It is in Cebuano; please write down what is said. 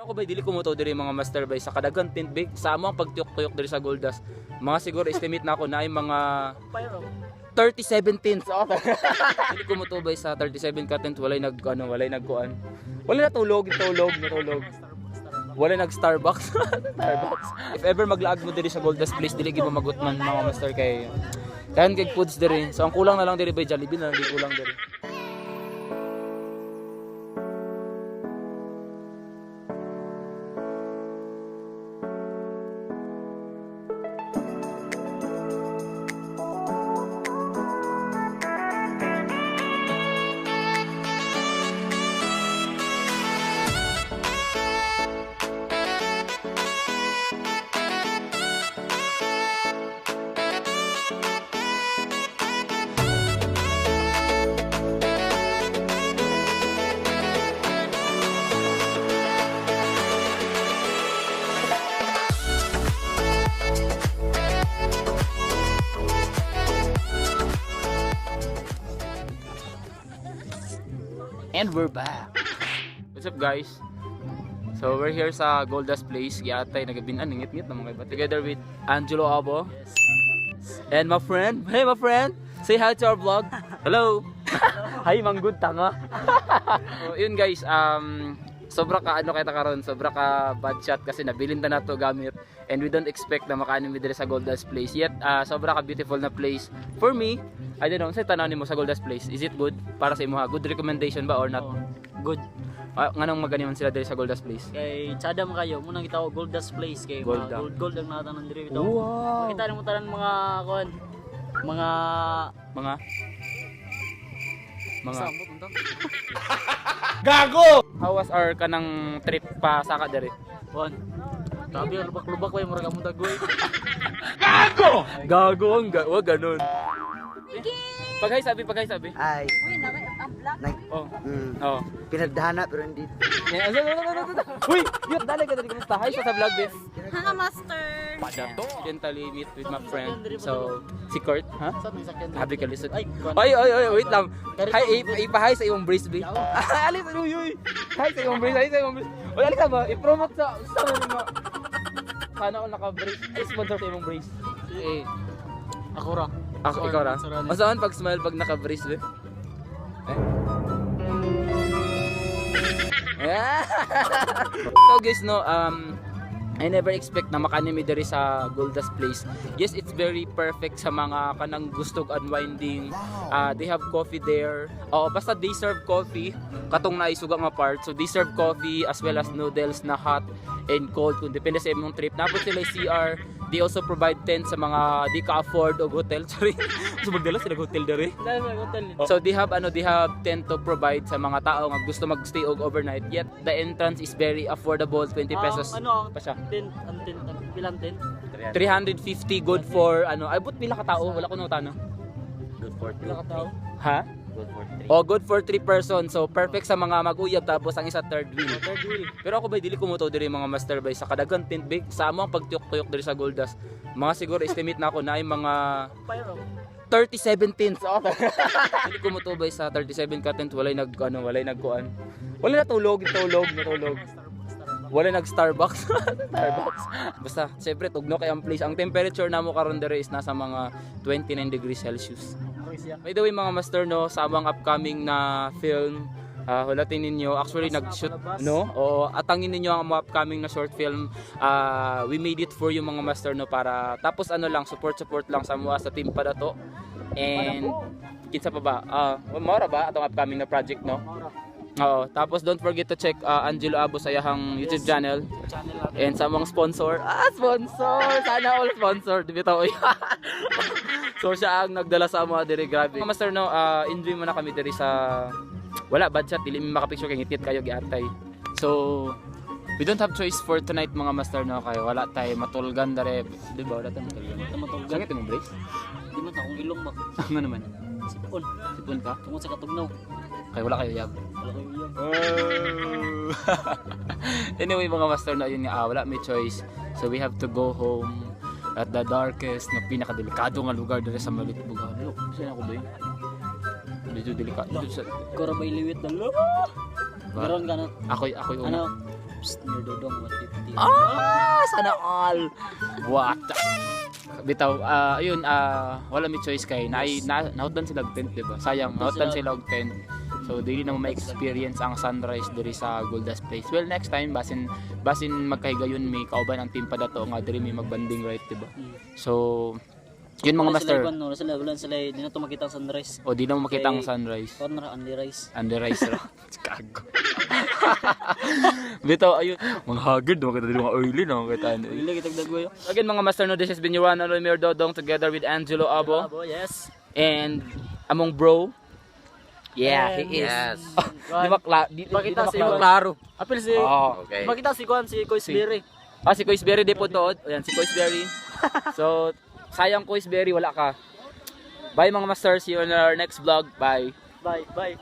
Pero ako ba dili ko mo diri, mga master, bay, sa kadagan tent bay sa amo ang pagtuyok-tuyok diri sa Goldust. Mga siguro estimate na ako na ay mga 37 tents. Oh. Dili ko mo bay sa 37 ka tent, walay nag ano, walay nagkuan. Walay natulog, natulog, natulog. Walay nag Starbucks. Starbucks. If ever maglaag mo diri sa Goldust Place, dili gid mo magutman, mga master, kay kayan kay foods diri. So ang kulang na lang diri bay Jollibee na lang, di kulang diri. And we're back. What's up, guys? So we're here sa Goldust Place. Giatay nagabinan ngit-ngit ng mga iba. Together with Angelo Abo. And my friend. Hey, my friend. Say hi to our vlog. Hello. Hi, manggod tanga. So, yun guys, sobra ka ano kita karon, sobra ka bad shot kasi nabilin ta na to gamit and we don't expect na makaano mi diri sa Goldust Place. Yet sobra ka beautiful na place. For me, I don't know, sa tanaw nimo sa Goldust Place, is it good para sa imo ha? Good recommendation ba or not? Oh, good. Ah, nganong maganiman sila diri sa Goldust Place? Kay tsada man kayo, muna kita Gold Dust Place kay Gold mga Dust. gold gold ang natanan diri bitaw. Wow. Makita nimo tanan mga kuan mga Mga Samot unta. Gago! How was our kanang trip pa saka diri? Kuan. Grabe ang lubak-lubak way murag among dagoy. Gago ang wag ganun. Paghay sabi, paghay sabi. Ay, Uy, na ang black. nag, Oh. Oh. pinagdahana pero hindi. Eh, ano, ano, ano, ano, ano. Uy, yun, dali ka, dali, kumusta? Hi sa vlog, this. Ha, master. Accidentally meet with my friend. So, si Kurt, ha? Saan may sakyan? Habi ka, lisod. Ay, kuan. Ay, ay, ay, wait lang. Hi, ipahay sa imong brace, be. Alis, uy, uy. Hi sa imong brace, hi sa imong brace. Uy, alis ka ba? I-promote sa mga. Sana ako naka-brace. Ay, sponsor sa imong brace. Eh, Ako ra. ako, ikaw ra. Sorry. Masaan pag smile pag naka-brace, be? Eh? Yeah. So guys, no, I never expect na makanimi diri sa Goldust Place. Yes, it's very perfect sa mga kanang gustog unwinding. They have coffee there. Oh, basta they serve coffee katong naisuga nga part. So they serve coffee as well as noodles na hot and cold kung depende sa imong trip. Napot sila CR. They also provide tent sa mga di ka afford og hotel. Sorry. So magdala sila og hotel diri. Dali sa hotel. So they have ano, they have tent to provide sa mga tao nga gusto magstay og overnight. Yet the entrance is very affordable, 20 pesos. Ano ang pa siya. tent, ang tent, ang pilang tent? 350 good for ano, ay but pila ka tao, wala ko nota no. Good for Pila ka tao? Ha? Good for three. Oh, good for 3 person. So perfect sa mga mag-uyab tapos ang isa third wheel. Third wheel. Pero ako ba dili ko mo diri, mga master, bay sa kadagan tent bay sa amo ang pagtuyok-tuyok diri sa Goldust. Mga siguro estimate na ako na ay mga Pyro. 37 tents. Oh. Dili ko mo bay sa 37 ka tent, walay nag ano, walay nagkuan. Walay natulog, natulog, natulog. Walay nag Starbucks. Starbucks. Basta, siyempre tugno kay ang place. Ang temperature namo karon diri is nasa mga 29 degrees Celsius. By the way, mga master, no, sa amang upcoming na film, hulatin ninyo. Actually nag-shoot no. O atangin ninyo ang mga upcoming na short film. We made it for you, mga master, no, para tapos ano lang, support support lang sa mua sa team Padato. And kinsa pa ba? Mora ba atong upcoming na project, no? Oo, tapos don't forget to check Angelo Abo sa iyahang YouTube channel. Channel natin. And sa mga sponsor. Ah, sponsor! Sana all sponsor. Di bitaw. So siya ang nagdala sa mga diri, grabe. Mga master, no, enjoy muna kami diri sa wala bad chat, dili mi makapicture kay ngitit kayo giatay. So we don't have choice for tonight, mga master, no, kayo wala tayo matulgan dere, di ba? Wala tayo matulgan. Matulgan. Sakit imong brace? Di man akong ilong ba? Ano naman? Sipon. Sipon ka? Tungod sa katugnaw. Kay wala kayo yab. Wala ko iyang. Anyway, mga master, na yun nga, wala may choice. So we have to go home at the darkest na pinakadelikado nga lugar diri sa Malitbog. Look, saan ako ba yun? Medyo delikado. Dito sa Ikaw ra ba iliwit na lo? Ba? Meron ka na. Ako'y una. Ano? Psst, Mayor Dodong, 150. Ah, sana all. What? Bitaw, ayun, wala may choice kay na na nahutdan sila og tent, di ba? Sayang, nahutdan sila og tent. So dili na mo ma-experience ang sunrise diri sa Goldust Place. Well, next time basin basin magkahigayon may kauban ang team padato nga diri may magbanding, right, di ba? So yun, mga Wala master. sila, wala sila, wala sila, di na to makita ang sunrise. O di na mo makita ang Kay- sunrise. Kuan ra, only rice. And the rice ra. Kago. Bitaw, ayun. Mga haggard, makita diri mga early na makita. Dili kitag dagway. Again, mga master, no, this has been your one and only Mayor Dodong together with Angelo Abo Abo, yes. and among bro. Yeah, he is. Yes. Di ba di Pakita ba si klaro? Klaro. Apil si Oh. Okay. Makita si Kuan, si Kois Berry. Ah, si Kois Berry di po tuod. Ayan, si Kois Berry. So, sayang Kois Berry, wala ka. Bye, mga master, see you on our next vlog. Bye. Bye, bye.